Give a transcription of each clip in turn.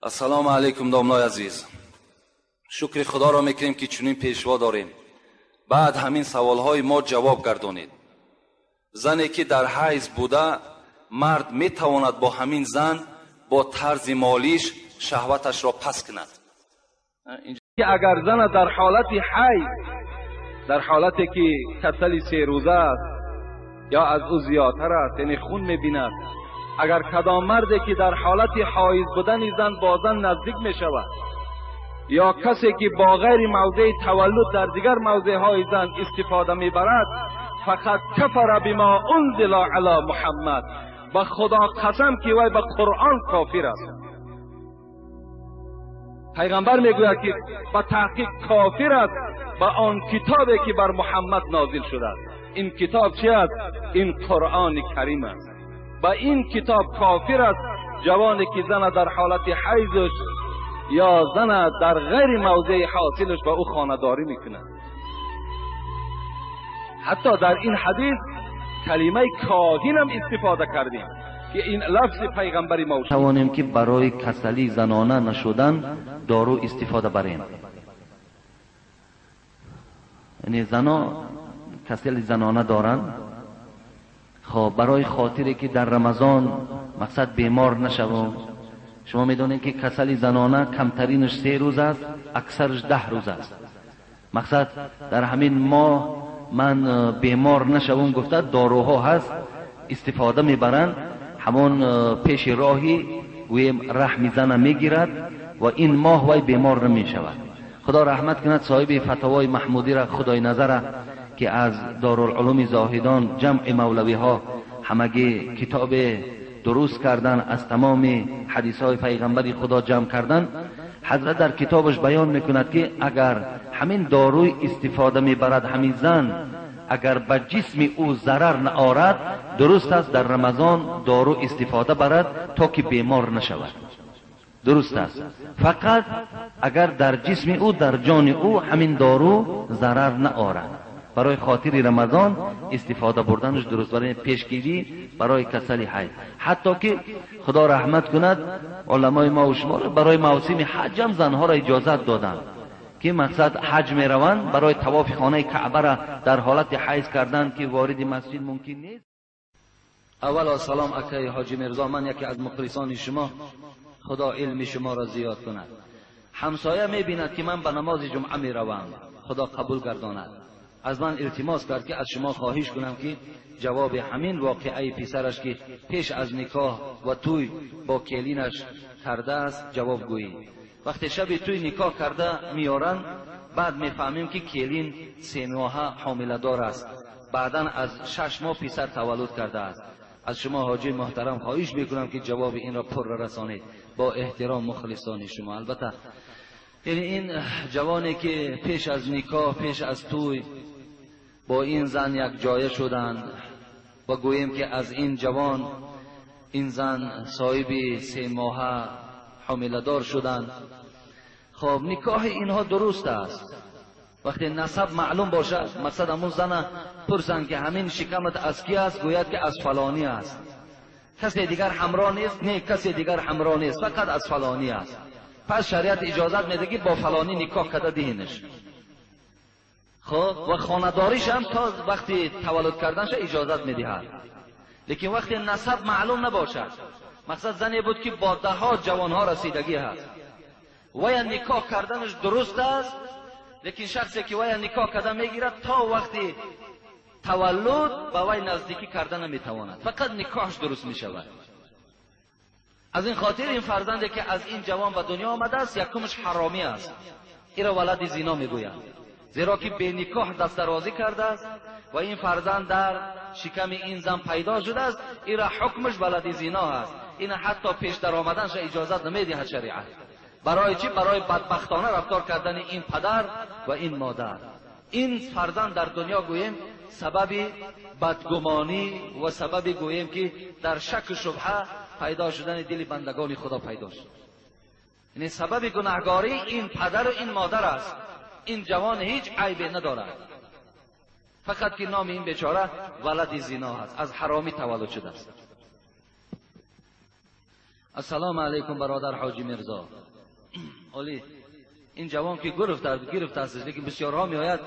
Ассалому алайкум, домлои азиз. Шукри Худоро мекунем, ки чунин пешво дорем. Баъд ҳамин саволҳои мо ҷавоб гардонед. Зане ки дар ҳайз буда, мард метавонад бо ҳамин зан бо тарзи молиш шаҳваташро пас кунад? Агар зана дар ҳолати ҳайз, дар ҳолате ки касали 3 рӯза аст ё аз ӯ зиёдтар аст, яъне хун мебинад, агар кадом марде ки дар ҳолати ҳоиз будани зан бо зан наздик мешавад ё касе ки бо ғайри мавзеи таваллуд дар дигар мавзеъҳои зан истифода мебарад, فقد كفر بما أنزل على محمد. Ба Худо қасам, ки вай ба Қуръон кофир аст. Пайғамбар мегӯяд, ки ба таҳқиқ кофир аст ба он китобе ки бар Муҳаммад нозил шудааст. Ин китоб чи аст? Ин Қуръони Карим аст. Ба ин китоб кофир аст ҷавоне ки зана дар ҳолати ҳайзаш ё зана дар ғайри мавзеи ҳосилаш ба ӯ хонадорӣ мекунад. Ҳатто дар ин ҳадис калимаи коҳинам истифода кардем, ки ин лафзи пайғамбари мо. Тавонем ки барои касалии занона нашудан дору истифода барем, яъне зано касали занона доранд. Хоб, барои хотире ки дар Рамазон мақсад бемор нашавам. Шумо медонед, ки касали занона камтаринаш 3 рӯз аст, аксараш 10 рӯз аст. Мақсад, дар ҳамин моҳ ман бемор нашавам гуфта, доруҳо ҳаст, истифода мебаранд. Ҳамон пеши роҳи, гӯем, раҳми зана мегирад ва ин моҳ вай бемор намешавад. Худо раҳмат кунад соҳиби Фатавои Маҳмудира, Худои назара, ки аз Дорулулуми Зоҳидон ҷамъи мавлавиҳо ҳамагӣ китобе дуруст кардан, аз тамоми ҳадисҳои пайғамбари Худо ҷамъ кардан. Ҳазрат дар китобаш баён мекунад, ки агар ҳамин доруй истифода мебарад ҳамин зан, агар ба ҷисми ӯ зарар наорад, дуруст аст дар Рамазон дору истифода барад, то ки бемор нашавад. Дуруст аст, фақат агар дар ҷисми ӯ, дар ҷони ӯ ҳамин дору зарар наорад. Барои хотири Рамазон истифода бурданаш дуруст, барои пешгирӣ барои касали ҳайз. Ҳатто ки Худо раҳмат кунад уламои мо шуморо, барои мавсими ҳаҷам занҳоро иҷозат доданд, ки мақсад ҳаҷ мераванд, барои тавофи хонаи Каъбара дар ҳолати ҳайз кардан, ки вориди масҷид мумкин нест. Аввало салом, акаи Ҳоҷи Мирзо, ман яке аз мухлисони шумо. Худо илми шуморо зиёд кунад. Ҳамсоя мебинад, ки ман ба намози ҷумъа меравам, Худо қабул гардонад. Аз ман илтимос кард, ки аз шумо хоҳиш кунам, ки ҷавоби ҳамин воқеаи писараш, ки пеш аз никоҳ ва тӯй бо келинаш кардааст, ҷавоб гӯӣ. Вақте шаби тӯй никоҳ карда меоранд, баъд мефаҳмем, ки келин 3 моҳа ҳомиладор аст. Баъдан аз 6 моҳ писар таваллуд кардааст. Аз шумо, ҳоҷии муҳтарам, хоҳиш мекунам, ки ҷавоби инро пурра расонед. Бо эҳтиром, мухлисони шумо. Албатта, яъне ин ҷавоне ки пеш аз никоҳ, пеш аз тӯй бо ин зан як ҷоя шуданд ва гӯем, ки аз ин ҷавон ин зан соҳиби 3 моҳа ҳомиладор шуданд. Хоб, никоҳи инҳо дуруст аст, вақте насаб маълум бошад. Мақсад, ҳамун зана пурсанд, ки ҳамин шикамат аз ки аст? Гӯяд, ки аз фалонӣ аст. Касе дигар ҳамроҳ нест? Не, касе дигар ҳамроҳ нест, фақат аз фалонӣ аст. Пас шариат иҷозат медиҳад, ки бо фалонӣ никоҳ карда диҳинаш. Хоб, ва хонадоришам то вақти таваллуд карданша иҷозат медиҳад. Лекин вақте насаб маълум набошад, мақсад, зане буд, ки бо даҳҳо ҷавонҳо расидагӣ ҳаст, вая никоҳ карданаш дуруст аст. Лекин шахсе ки вая никоҳ карда мегирад, то вақти таваллуд ба вай наздикӣ карда наметавонад, фақат никоҳаш дуруст мешавад. Аз ин хотир ин фарзанде ки аз ин ҷавон ба дунё омадааст, якумаш ҳаромӣ аст. Иро валади зино мегӯянд, зеро ки беникоҳ дастдарозӣ кардааст ва ин фарзанд дар шиками ин зан пайдо шудааст. Ира ҳукмаш валади зино аст. Ина ҳатто пеш даромаданша иҷозат намедиҳад шариат. Барои чӣ? Барои бадбахтона рафтор кардани ин падар ва ин модар. Ин фарзанд дар дунё, гӯем, сабаби бадгумонӣ ва сабаби, гӯем, ки дар шаку шубҳа пайдо шудани дили бандагони Худо пайдо шуд. Яъне сабаби гунаҳгорӣ ин падару ин модар аст. Ин ҷавон ҳеҷ айбе надорад, фақат ки номи ин бечора валади зино аст, аз ҳаромӣ таваллуд шудааст. Ассалому алайкум бародар Ҳоҷӣ Мирзо. Оли ин ҷавон ки гирифт аст, лекин бисёрҳо меояд,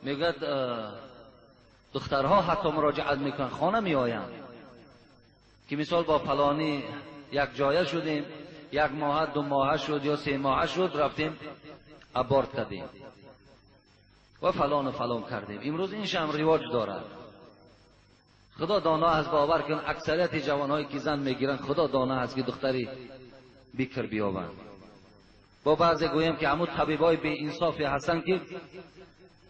мегӯяд духтарҳо ҳатто муроҷиат мекунанд, хона меоянд ки мисол бо фалонӣ як ҷоя шудем, як моҳа, ду моҳа шуд ё се моҳа шуд, рафтем аборт кардем ва фалон ва фалон кардем. Имрӯз ин шам ривоҷ дорад. Худо доно аст, бовар кун, аксарияти ҷавонҳое ки зан мегиранд, Худо доно аст ки духтари бикр биёбанд. Бо баъзе гӯем ки ҳамун табибои беинсофе ҳастанд ки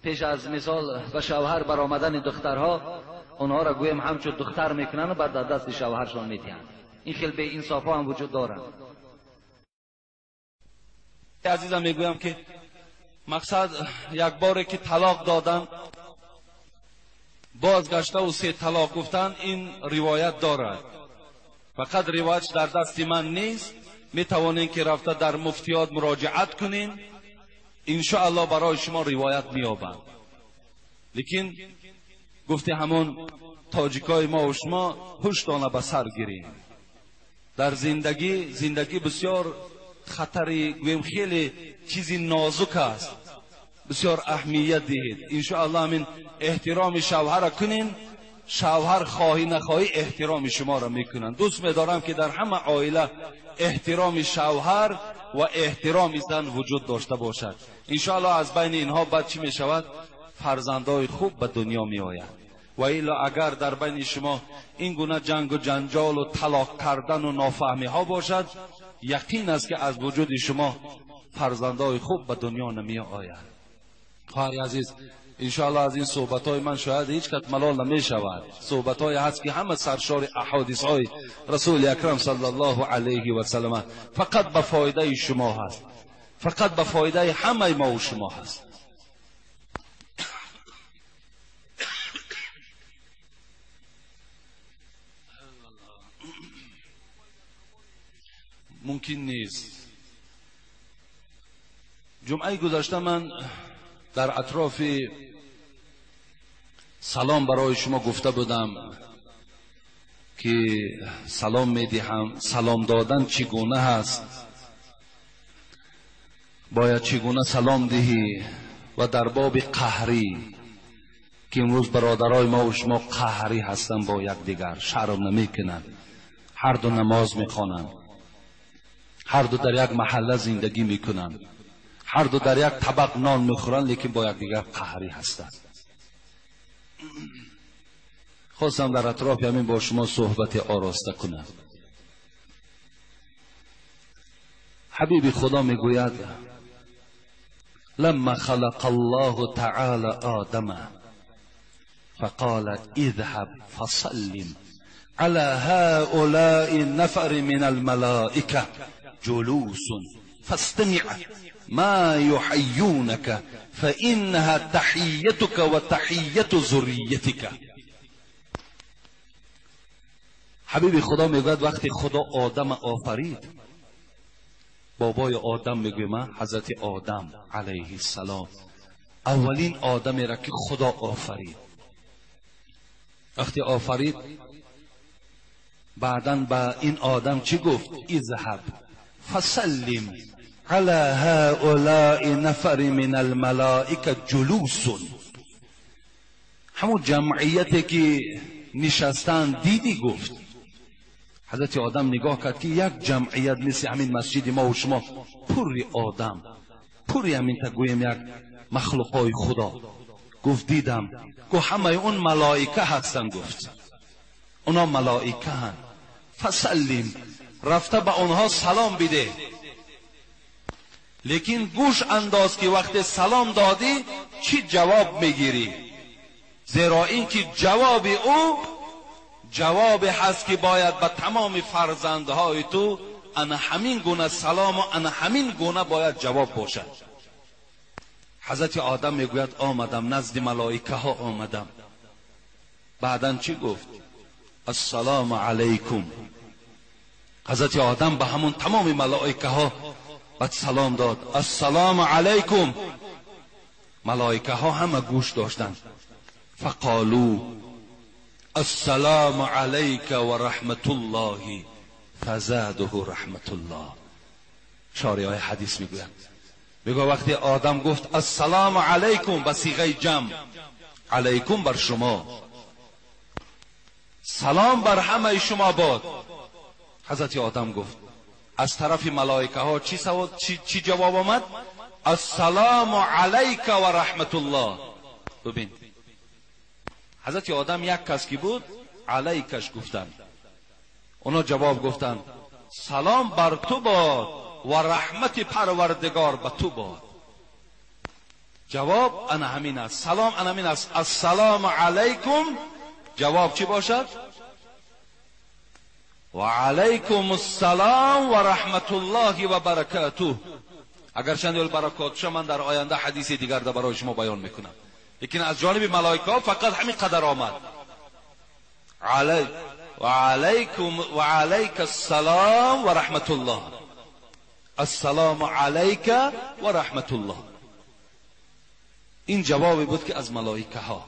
пеш аз мисол ба шавҳар баромадани духтарҳо онҳоро гӯем ҳамчун духтар мекунанд ва баъд дар дасти шавҳаршон медиҳанд. Ин хел беинсофҳо ҳам вуҷуд доранд. Азизам, мегӯям ки мақсад як боре ки талоқ додан, бозгаштаву се талоқ гуфтан, ин ривоят дорад. Фақат ривоятш дар дасти ман нест. Метавонем ки рафта дар муфтиёт муроҷиат кунем, иншоаллоҳ барои шумо ривоят меёбанд. Лекин гуфти ҳамон тоҷикои мо ва шумо ҳуштона ба сар гирем. Дар зиндагӣ, зиндагӣ бисёр хатари, гӯем хеле чизи нозук аст, бисёр аҳамият диҳед. Иншоаллоҳ ҳамин эҳтироми шавҳарро кунен, шавҳар хоҳӣ нахоҳӣ эҳтироми шуморо мекунанд. Дӯст медорам ки дар ҳама оила эҳтироми шавҳар ва эҳтироми зан вуҷуд дошта бошад. Иншоаллоҳ аз байни инҳо баъд чӣ мешавад? Фарзандои хуб ба дунё меояд. Ва илло агар дар байни шумо ин гуна ҷангу ҷанҷолу талоқ кардану нофаҳмиҳо бошад, яқин аст ки аз вуҷуди шумо фарзандои хуб ба дунё намеояд. Хоҳари азиз, иншоаллоҳ аз ин суҳбатҳои ман шояд ҳеҷ кас малол намешавад. Суҳбатҳое ҳаст ки ҳама саршори аҳодисҳои расули акрам саллаллоҳу алайҳи васаллам фақат ба фоидаи шумо ҳаст, фақат ба фоидаи ҳамаи мо ва шумо ҳаст. Мумкин нест. Ҷумъаи гузашта ман дар атрофи салом барои шумо гуфта будам ки салом медиҳам, салом додан чӣ гуна ҳаст, бояд чӣ гуна салом диҳӣ, ва дар боби қаҳрӣ ки имрӯз бародарои мо ва шумо қаҳрӣ ҳастанд бо якдигар, шарм намекунанд, ҳар ду намоз мехонанд, ҳар ду дар як маҳалла зиндагӣ мекунанд, ҳар ду дар як табақ нон мехӯранд, лекин бо якдигар қаҳрӣ ҳастанд. Хостам дар атрофи ҳамин бо шумо суҳбати ороста кунам. Ҳабиби Худо мегӯяд: لما خلق الله تعالى آدم فقال اذهب فسلم على هؤلاء النفر من الملائكة جلوس فاستمع ما يحيونك فإنها تحيتك وتحية ذريتك. حبیب خدا میگوید وقتی خدا آدم آفرید، بابای آدم میگویم من، حضرت آدم علیه السلام، اولین آدمی را که خدا آفرید. وقتی آفرید بعداً به این آدم چی گفت؟ اذهب فسلم على هؤلاء نفر من الملائکه جلوس. همون جمعیتی که نشستن دیدی؟ گفت حضرت آدم نگاه کرد که یک جمعیت مثل همین مسجد ما و شما، پر آدم، پر همین تا گویم یک مخلوقای خدا. گفت دیدم. گفت همه اون ملائکه هستن. گفت اونا ملائکه هن. فسلم، رفته به اونها سلام بده، لیکن گوش انداز که وقت سلام دادی چی جواب میگیری، زیرا اینکه جواب او جواب هست که باید به تمام فرزندهای تو انا همین گونه سلام و انا همین گونه باید جواب باشد. حضرت آدم میگوید آمدم نزد ملائکه ها آمدم. بعدا چی گفت؟ السلام علیکم. حضرت آدم به همون تمام ملائکه ها بعد سلام داد، السلام علیکم. ملائکه ها همه گوش داشتند. فقالو السلام علیک و رحمت الله فزاده رحمت الله. شارح های حدیث میگویند، میگه وقتی آدم گفت السلام علیکم به صیغه جمع، علیکم بر شما، سلام بر همه شما باد. حضرت آدم گفت، از طرف ملائکه ها چی جواب آمد؟ السلام علیک و رحمت الله. ببین حضرت آدم یک کس کی بود، علیکش گفتند، اونا جواب گفتند سلام بر تو باد و رحمت پروردگار به تو باد. جواب انا همین است، سلام انا همین است، السلام علیکم. جواب چی باشد؟ و علیکم السلام و رحمت الله و برکاته. اگر چند برکات من در آینده حدیث دیگر در برای شما بیان میکنم، لیکن از جانب ملائکه فقط همین قدر آمد، علی و علیکم و علیک السلام و رحمت الله، السلام علیک و رحمت الله. این جوابی بود که از ملائکه ها.